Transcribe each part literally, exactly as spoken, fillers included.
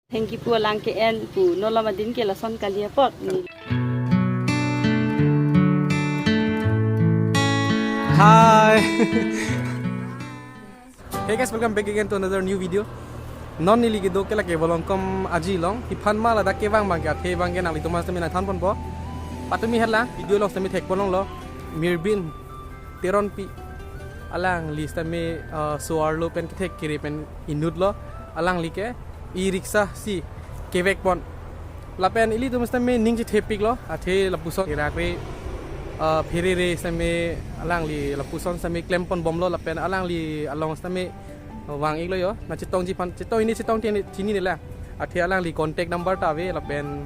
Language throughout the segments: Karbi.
Thengkipu alang ke-en pu, non lom adin ke lason kali apot ni. Hi. Hey guys, welcome back again to another new video. Non neli kedo ke lake Volongkom Aji along. Iphan ma ladak kevang abang ke, athe abang ke nanglitum mas tame nangthan ponpo. Patumi hala video along tame thek ponlonglo. Mirbin Teronpi, alangli tame, uh, so-arlo pen kethek kere pen inutlo. Alangli ke e-rickshaw si kevek pon. Lapen ilitum tame ning chethepiklo, athe lapuson irak re, uh, pherere tame alangli lapuson tame klem ponbomlo, lapen alangli along tame vang-iklo yo. Na chetongji aphan, chetong hini chetong tini, chinine la. Athe alangli contact number ta ave, lapen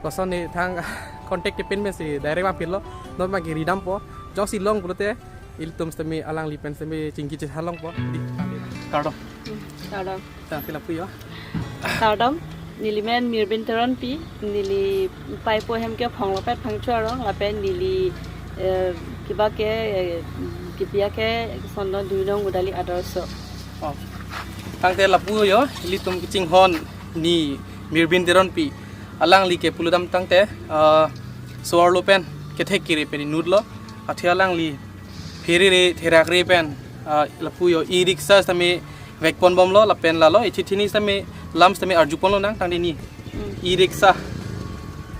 lason ne thang contact te pen pensi direct vangphitlo. Non abang ke ridampo. Jongsi long pulote ilitum tame alangli pen tame chingki chethan longpo. Di, kardom. Hmm, kardom. Tangte lapu yo. Kardom. Neli men Mirbin Teronpi, neli paipo hem ke Phonglopet Phangcho arong, lapen neli, eh, kiba ke, eh, kipi ake Sondon Duinong Udali Adarsho. Oh. Tangte lapu yo, ilitum kachinghon ni Mirbin Teronpi. Alangli ke pulodam tangte, ah, so-arlo pen kethek kere pen inutlo. Athe alangli pherere therak re pen, ah, lapu yo e-rickshaw tame vek ponbomlo, lapen lalo ithi thini tame lam tame arju ponlonang tangte ni. Hmm. E-rickshaw.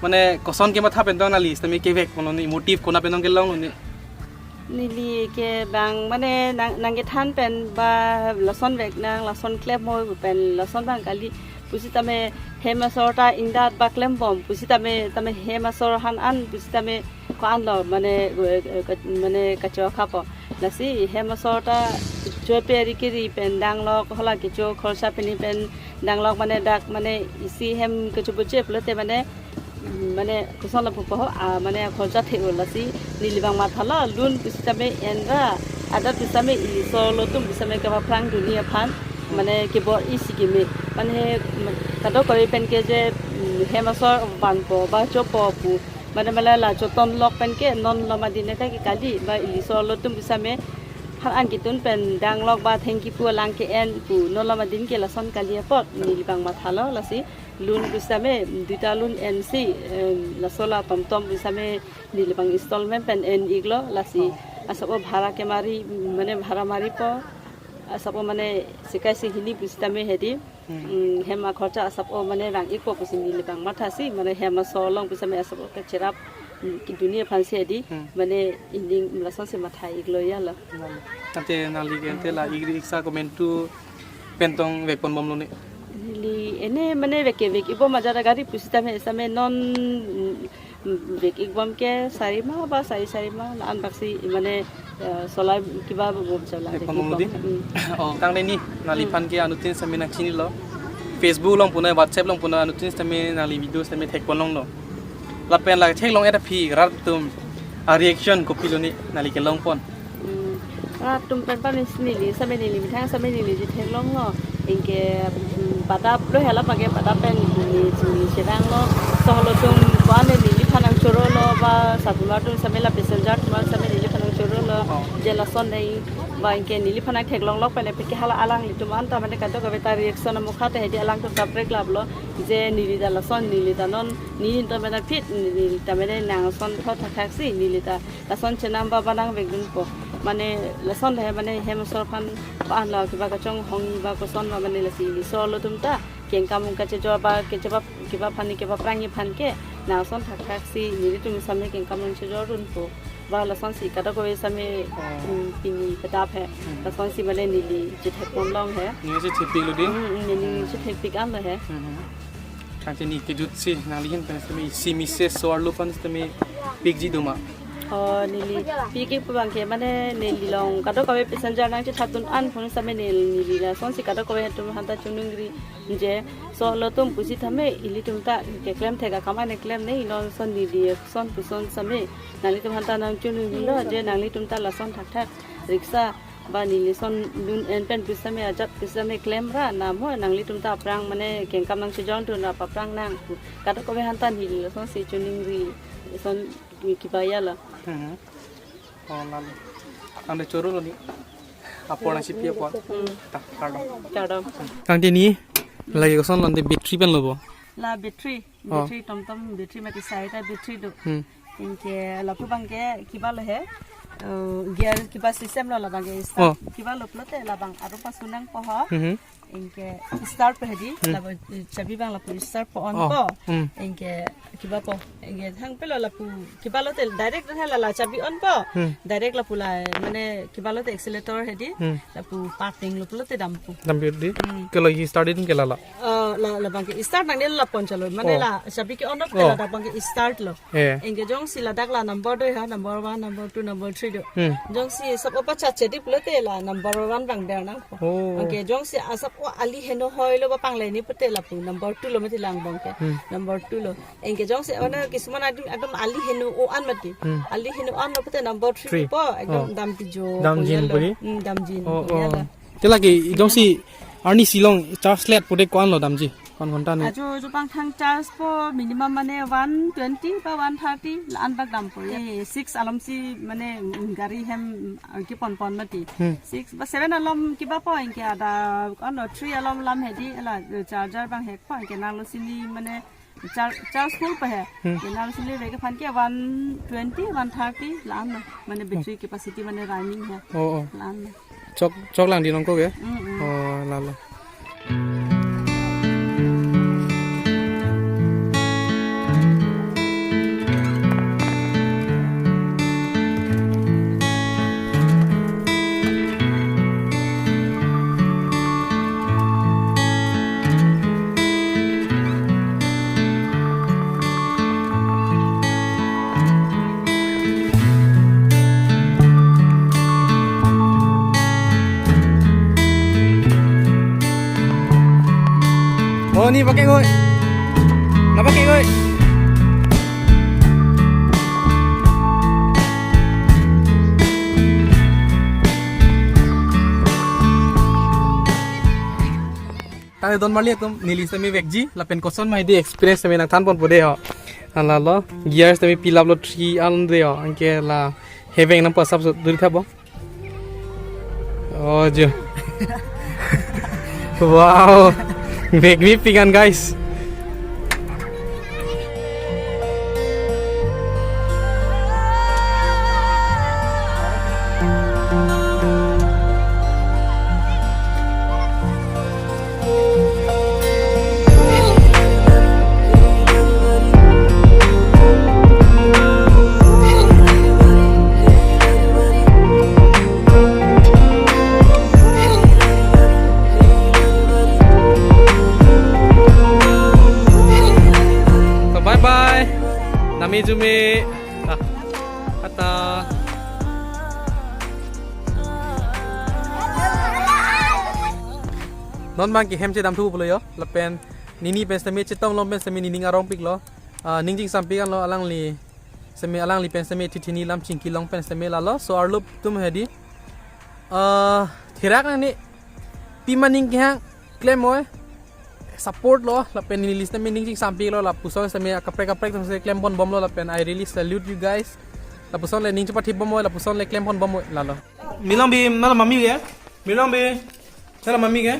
Mane koson kematha pen tong nangli tame kevek ponlo ni, motive kona pen tong kelonglo ni? Neli ke abang mane nang, nangkethan pen ba lason veknang, lason klem noi pen lason abang kali pusitame hem asor ta ingdat ba klembom pusitame, tame hem asor han an pusitame ko-anlo mane, eh, eh, ka-, mane kachokhappo. Lasi hem asor ta chope ari kiri pen danglok, hala kecho khorsa pini pen danglok mane dak mane isi hem kecho buche pulote mane, mm, mane koson lapu po, ah, mane khorsa thek-o. Lasi neli abang mathalo, lun pusitame enra, adat pusitame iliso-arlo atum pusitame kepaphrang dunji aphan, mane kebor-isi keme. Mane kadokave pen ke je, mm, hem asor vanpo ba chopo pu, mane mane la chotonlok pen ke non lom adin ke kali ba iliso-arlo atum pusitame han an ketun pen danglok ba thengkipu alang ke-en pu, non lom adin ke lason kali apot neli abang mathalo. Lasi lun pusitame duita lun ensi, em, laso la tomtom pusitame neli abang installment pen en-iklo. Lasi, oh, asap o bhara kemari, mane bhara maripo, asap o mane sekai si hini pusitame hedi, hmm, mm, hem akhorsa asap o mane vang-ikpo pusi neli abang mathasi, mane hem asor along pusitame asap o kacherap, mm, kedunji aphansi hedi, hmm, mane ining lason si matha-iklo ya lo. Tangte nangli ke ante la e-rickshaw komantu pen tong vek ponbomlo ni? Neli ene mane vek ke vek-ikbom ajat, gari pusitame same non, mm, vek-ikbom ke sari ma ba sari sari ma la-an baksi mane, eh, solai kiba bom chola vek-ikbom. Vek ponbomlo di? Mm. Oh, tangte ni nangliphan ke anuttin tame nangchinilo. Facebook along puna, WhatsApp along puna anuttin tame nangli video tame thek ponlonglo. Lapen la theklong et aphi rat atum a-reaction kopilo ni nangli kelong pon? Hmm, rat atum pen panis neli tame neli methang tame neli chetheklonglo. Anke, hmm, padap lo, hala abang ke padap pen neli, neli chevanglo. So-arlo atum ko-an neliphan nangchorolo ba, satumar atum tame la passenger atum tame neliphan nangchorolo. Oh. Je lason dei ba anke neliphan nangtheklonglok pen aphi ke hala alanglitum anta mane kadokave ta reaction amokha ta hedi alangtum ta preklaplo. Je neli ta lason, neli ta non, neli ta mane aphi, neli ta mane nang ason thot thakthak si, neli ta lason chenam ba ba nangvekdunpo. Mane lason he mane hem asor aphan ba an la kiba kachonghong ba koson ba mane lasi iliso-arlo atum ta kengkam kachejor ba kecheba kiba aphan ni kepaphrangji aphan ke nang ason thakthak si nelitum tame kengkam nangchejordunpo. Ba lasonsi kadokave tame, oh, mm, pini padap he. Hmm. Lasonsi mane neli chethek ponlong he. Neli chethekpiklo di? Hmm, hmm, neli, hmm, chethekpik anlo he. Hmm, hmm. Tangte ni kejut si nangli ahin pen tame isi message so-arlo aphan tame pikji doma? Oh, neli pi-ikpo abang ke mane neli along kadokave passenger nangchethandun an aphun tame neli, neli lasonsi kadokave atum aphanta choningri je so-arlo atum pusitame ilitum ta keklem thek akam an keklem nei, non ason neli ason puson tame nanglitum aphanta nangchoningri lo je nanglitum ta lason thakthak rickshaw ba neli ason dun en pen pusitame ajat pusitame klem ra namo, nanglitum ta aphrang mane kengkam nangchejordun ra paphrang nang pu kadokave aphanta neli lasonsi choningri ason kiba ya lo. Hmm. Oh, lalu. Tangte chorolo ni. Apor nangchipi apor. Hmm. Ta, kardom. Kardom. Tangte ni Lake koson lo, ante battery pen lo bo? La battery, Oh. battery, TomTom battery mati, sarita battery do. Hmm. Anke lapu abangke kiba lo he, uh, gear kiba system lo, la abangke start. Oh. Kiba lo pulote labang aru pasunang po ho. Mhm. Anke start pe hedi, Hmm. labang, eh, chabi abang lapu start po on Oh. po. Hmm. Anke kiba po, anke thang pe lo lapu kiba lote direct dah la, la chabi on po. Hmm. Direct lapu la, mane kiba lote accelerator hedi. Hmm. Lapu parting lo pulote dampo. Dampo di? Hmm. Ke lo hi start din ke la la? Eh, la, la abangke start nangne la pon chalo. Mane Oh. la chabi ke on up Oh. la abangke start lo. Eh. Anke jongsi ladak la number do ha, number one, number two, number three do. Hmm. Jongsi sap opa cha chedi pulote la number one abang der nang. Oh. Anke jongsi asap o ali heno hoi lo ba pangle ni pulote lapu number two lo mati lang abangke. Hmm. Number two lo. Anke jongsi ona kisman adim ekdom ali heno o an mati. Hmm. Ali heno an lo pulote number three Three. po, ekdom Oh. dampi jo. Damjin Punya lo. puri? Hmm, damjin. Oh, Punya oh. lo. Te lake, jongsi arnisi along charge let pulote ko-an lo damji? Ko-an ghonta ne? Ajo, ajo pangthang charge po minimum mane one twenty ba one thirty la-an bak dampo. Eh, six alom si mane, mm, gari hem, mm, kepon pon mati. Hmm. Six ba seven alom kiba po anke ada, ano, three alom lam hedi, la, eh, charger abang hek po anke nanglo sini mane char-, charge full pa he. Hmm. Anke nanglo sini reke aphan ke one twenty, one thirty la-an lo. Mane battery capacity mane running he. Oh, oh. La-an lo. Chok, chok lang di nong ko ke? Mm, mm. Oh, la la. Oh, ni pakai koi. Na pakai koi. Tangte don marli atum, neli semi vekji, lapen koson ma hedi experience semi nangthan ponpo de ho. Ala lo, gear semi pilap lo three an de ho, anke la heveng nangpo asap so duri thap bo. Oh, jo. Wow. Vek mi pik an, guys. So, bye bye. Nami jume. Ah. Ata. Non abangke hem chedam thu pulo ho. Lapen nini pen semi chetong long pen semi nining arong pik lo. Ah, ning chingsampik an lo alangli. Semi alangli pen semi thithi ni lam chingki long pen semi la lo. So arlo atum hedi. Ah, thirak nang ni pima ning kehang klem oi. Support lo, lapen neli semi ning chingsampik lo, lapuson semi akaprek kaprek atum si klem pon bom lo, lapen I really salute you guys. Lapuson le ning chepathi bom oi, lapuson le klem pon bom oi, la lo. Milong bi, mala mami ke? Milong bi, mala mami ke?